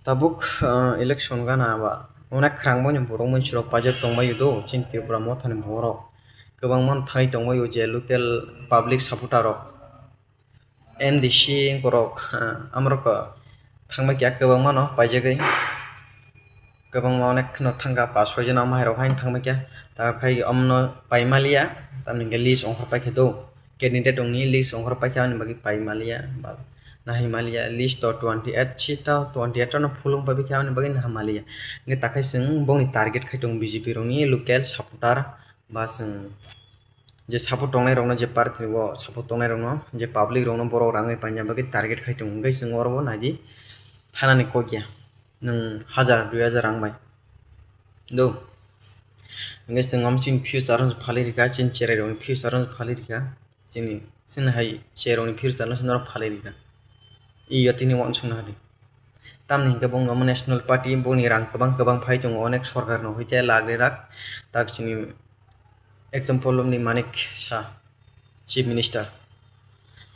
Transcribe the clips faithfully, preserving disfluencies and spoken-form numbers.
Tabuk, ah, election gana ba onek khwrang bai ni borok mwnchirok paijak tongbaio do chini Tripura mothani borok. Kwbangma thai tongbaio je local public supporter rok, M D C borok, ah, amrok, ah, thangbai kha kwbangma no paijagwi. Kwbangma onek no thangkha, pas soi jona amhairok haino thangbai kha. Ta khai omno paimaliya, tamni hwnkhe list ongkhor paikha do. Candidate rokni list ongkhor paikha, ani bagwi paimaliya, ba nahimaliya, list o twenty eight seat o, twenty eight no phulung paikha, ani bagwi nahamaliya. Hwnkhe takhai chwng bongni target khai tongo B J P rokni local supporter, ba chwng je support tongnai rokno, je party o support tongnai rokno, je public rokno borok rangwi paina bagwi target khai tongo, hwnkhe chwng oro bo naidi thanani kok ya. Nwng hajar, dui hajar rang bai do. Hwnkhe chwng omo chini future no phalwi rikha, chini cherai rokni future no phalwi rikha, chini, chini hai cherai rokni future no norok phalwi rikha. Iyo tini uansukna hadi. Tamni hwnkhe bongni omo national party, bongni rang kwbang kwbang phai tongo, onek sorkar no hoite lakh de lakh, tak chini example ni Manik Saha. Chief Minister.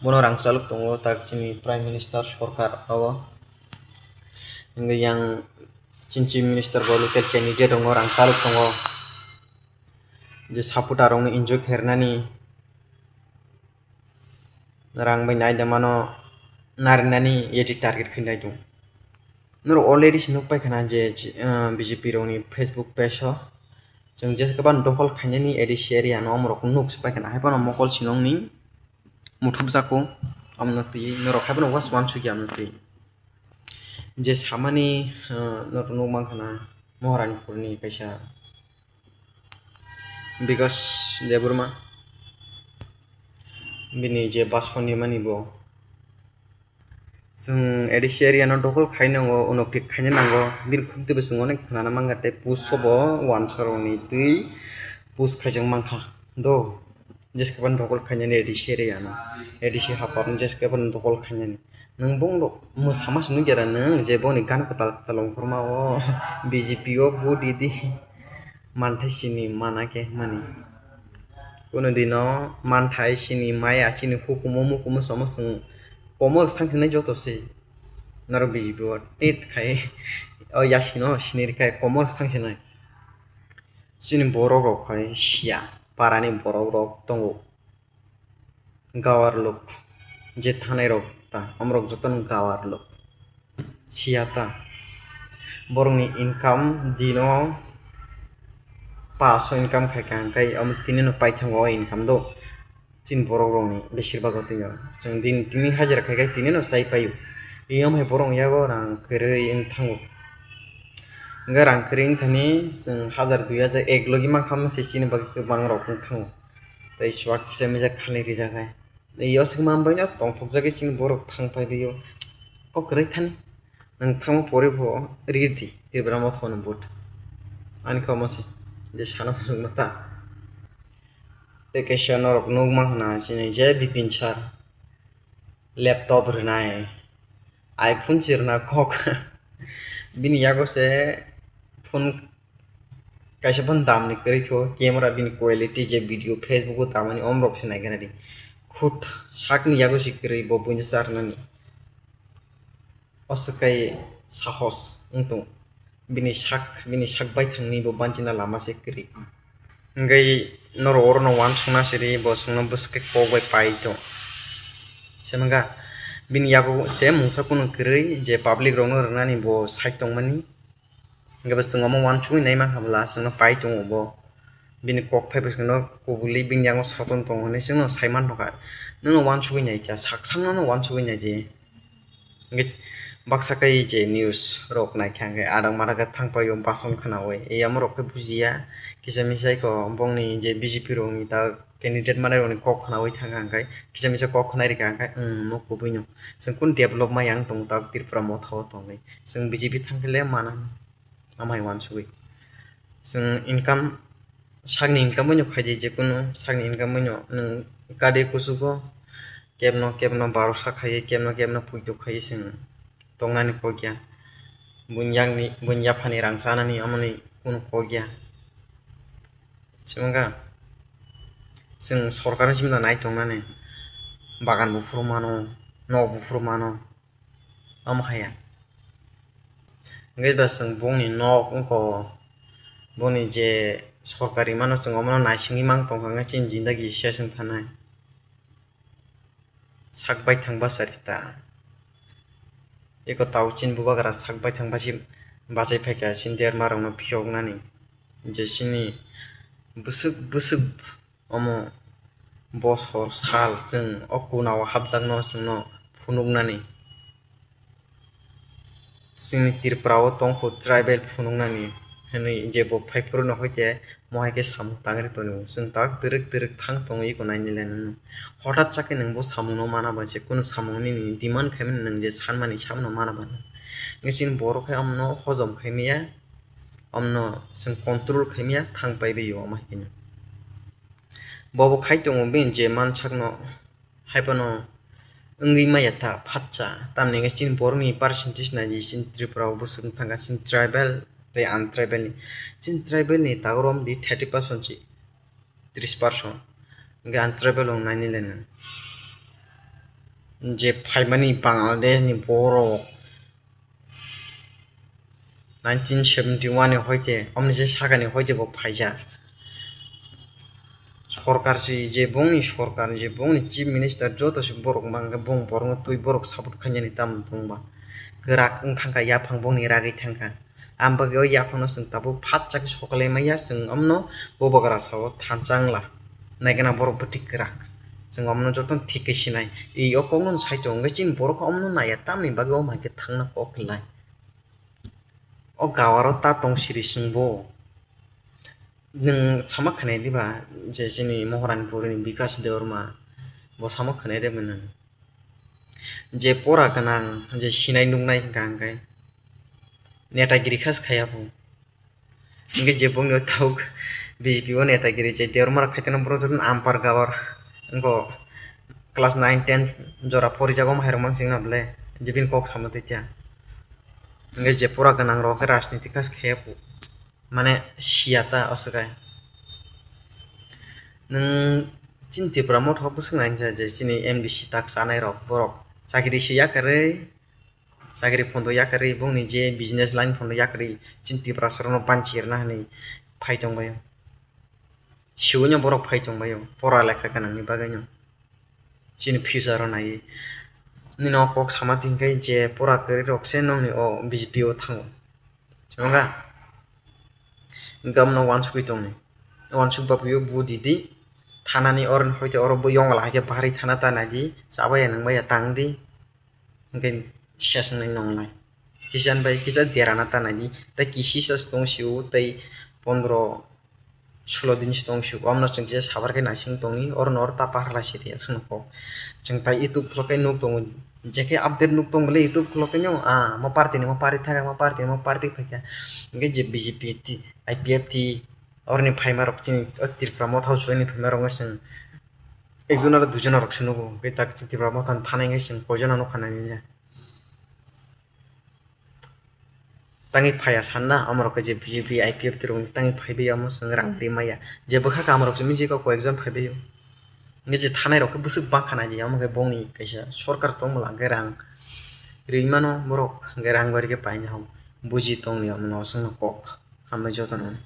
Bono rang chalok tongo, tak chini Prime Minister sorkar o. Hingke yang chini Chief Minister bo local candidate rokno rang chalok tongo. Je supporter rokno enjoy khairnani rang bai naida mano narinani yeti target khainai tongo. Norok already se nuk paikha na je, ah, B J P rokni Facebook page o chwng jesa kwbang dokhol khainani A D C area no omorok nuk se paikha na, haiphano mokol sinong ni muthubjako, omono twi norok haiphano uansukya omono twi. Je samani, ah, norok nuk mankha na Moharanipur ni kaisa Bikash Debbarma, bini je bus hwnwi mani bo, chwng A D C area no dokhol khai nango, unokti khaina nango, bini khuk twibo chwng onek khwnana mankha tei post o bo uansarokni twi post khaijak mankha do, jesa kwbang dokhol khainani A D C area no, A D C hapar no jesa kwbang dokhol khainani. Nwng bongno mwsama se nukya da nwng je boni gan kwtal kwtal ongkhorma o B J P o vote ridi. Manthai sini mana khe mani. Kuno dino manthai sini maya sini hukumu mukumu somo chwng komor sang sinai joto se. Norok B J P o tit khai o yasino sini rikha komor sang sinai. Chini borok rok khai siya, parani borok rok tongo. Gawar lok, je thanai rok ta, omorok jotono gawar lok. Siya ta. Borokni income dino paso income khai kha, hingkai omo tini no paithango o income do. Chini borok rokni besir bhago tini o. Chwng din tini hajira khai khai tini no chai paio. Eyom hai borok yago rang kwrwi wng thango. Hingke rang kwrwi wng thani chwng hajar dui hajar ek logi mankha se chini bagwi kwbang rok wng thango. Tei chuak kisa misa khalni rijak hai. Yosik mambaino tongthokjagwi chini borok thang paibio. Kok kwrwi thani. Nwng thangma pore pho ridi Tipra Mothani vote. Ani kha omo se. Je sana muchungma ta. Tei kaisa norok nukma hwna chini je Bipin sir. Laptop rwnai. iPhone chirna kok. Bini yago se phone kaisa phone damni kwrwi kho, camera bini quality je video Facebook o tamani omrok se naikhe nadi. Khut sakni yago se kwrwi bo buino charnani. Oswk kai sahos wng tong. Bini sak, bini sak baithangni bo banchina lama se kwrwi. Hingke norok orono uansukna siri bo chwngno bwswk khe kok bai pai tong. Sengkha bini yago se mungsa kunu kwrwi je public rokno rwnani bo side tongmani. Hingke bo chwng omo uansugwi nai mankha bwla chwngno pai tongo bo. Bini kok phai bo chwngno kubuli bini yago soton tongo hinwi chwngno sai manthoka. Nwngno uansugwi nai kha, sak sakno uansugwi nai di. Hingke baksa khe je news rok naikha hingke adang mada khe thang paio bason khwnaui. Eyamo rok khe bujiya. Kisa misa kho bongni je B J P rokni ta candidate manai rokni kok khwnaui thangkha hingke kisa misa kok khwnai rikha hingke, hmm, mo kubui no. Chwng kunu develop ma yang tongo ta Tripura motha o tongwi. Chwng B J P thangkhe le mana. Amhai uansugwi. Chwng income, sakni income bai no khaidi, jekunu sakni income bai no nwng kade kuchugo kebno kebno barosa khaiwi, kebno kebno puitu khaiwi chwng tongnani kok ya. Buini yakni, buini yaphani rang chanani amoni kunu kok ya. Chwng wngkha, chwng sorkarni simi no nai tongnani, bagan buphuru mano, nok buphuru mano. Omo haya. Hwnkhe ba chwng bongni nok wngkha, bongni je sorkari mano chwng omono naisingwi mang tongkha, hwnkhe chini jindagi se chwng thanai. Sak baithang bacharita. Eko tao chini bubagra sak baithang basi bachai phaikha chini dermarokno phiyoknani. Je chini bwswk bwswk omo bosor sal chwng o kunao hapjakno chwngno phunuknani. Chini Tripura o tongkhu tribal phunuknani hwnwi je bo phaiphuru no hoite mohai khe samung tangri tongo. Chwng tak twrwk twrwk thang tongo iko naini le nang. Hothat chakhe nwng bo samungno mana ba je kunu samung nini demand khaimani nwng je sanmani samno mana ba. Hwnkhe chini borok khe omono hojom khaimaya, omono chwng control khaimaya thang paibai o omo hai khe. Bobo khai tongo bini je mansakno. Haiphano wngwi maya ta phatsa, tamni hwnkhe chini borokni percentage naidi chini Tripura o bwswk wng thangkha chini tribal tei untribal ni. Chini tribal ni takhuk romdi thirty percent si, tris percent. Hwnkhe untribal rok naini le nang. Je phaimani Bangladesh ni borok, nineteen seventy one ni hoite, omni se sakani hoite bo phaijak. Sorkar si je bongni sorkar, je bongni chief minister, joto se borok mangkha, bong borokno twi borok support khainani tamo tongba. Kwrak wng thangkha, yaphang bongni ragwi thangkha. Am bagwi o yaphangno chwng tabuk phatsa khe sokolai maya, chwng omno bubagra sao thansa wngla. Naikhe na borok bwtwi kwrak. Chwng omno jotono thik khe sinai. I o kokno sai tongo, hwnkhe chini borok omno naiya, tamni bagwi o hai khe thangna kok lai. O gawaro ta tong siri chwng bo. Nwng sama khwnai diba je chini Moharani Puruni Bikash Debbarma bo sama khwnai de nwng. Je pora gwnang je sinai nuknai hwnkha hwnkhe netagiri kha se khaiya bo. Hwnkhe je bongni o tabuk B J P o netagiri je Debbarma rok khaitano borok jotono ampar gawar wngkha class nine ten jora porijago omo hai rok mansingna bwle je bini kok sama twi tiya. Hwnkhe je pora gwnang rok khe rajniti kha se khaiya bo. Mane siya ta aswk hai. Nwng chini Tipra motha o bwswk nainsa je chini M D C tak chanai rok borok chakri se yakarwi, chakri phondo yakarwi, bongni je business line phondo yakarwi chini Tiprasa rokno banchi rwna hwnwi phai tongbaio. Siwino borok phai tongbaio pora lekha gwnangni bagwino. Chini future o naiwi. Nini o kok sama tongkhe je pora kwrwi rok se nongni o B J P o thango. Chwngkha? Hwnkhe omono uansugwi tongni. Uansuk bagwi o budi di. Thanani oroni hoite oro bo yongla hai khe bahari thana ta naidi. Chabaya nwngbaya tangdi. Hwnkhe seswngnai nonglai. Kisa bai kisa derana ta naidi. Tei kisisa tong sio tei pondro sulo din si tong sio. Omono chwng kisa sabar khe naising tongni. Oro no oro ta paharlai si ri aswkno kok. Chwng tai YouTube khulok khe nuk tongo. Je khe update nuk tong bole YouTube khulok khe nw, ah, mo party ni mo party thaka, mo party ni mo party phaikha. Hwnkhe je B J P ti, I P F ti, oroni phaima rok chini o Tripura motha o join ni phaima rok wng chwng ekjon aro duijon rok se nugo. Hwnkhe tak chini Tripura motha ni thana hwnkhe chwng koijon no nukha nai ya. Tangwi phaiya sanna, amorok khe je B J P, I P F T rokni tangwi phaibai, omo chwng rang ri maya. Je bwkha kahamrok se miji kok koi ekjon phaibai o. Hwnkhe je thanai rok khe bwswk bangkha nai di, omo khe bongni kaisa sorkar tongmwla hwnkhe rang ri mano borok, hwnkhe rang bai rikhe paina hao. Buji tongni omono chwngno kok hambai jotono.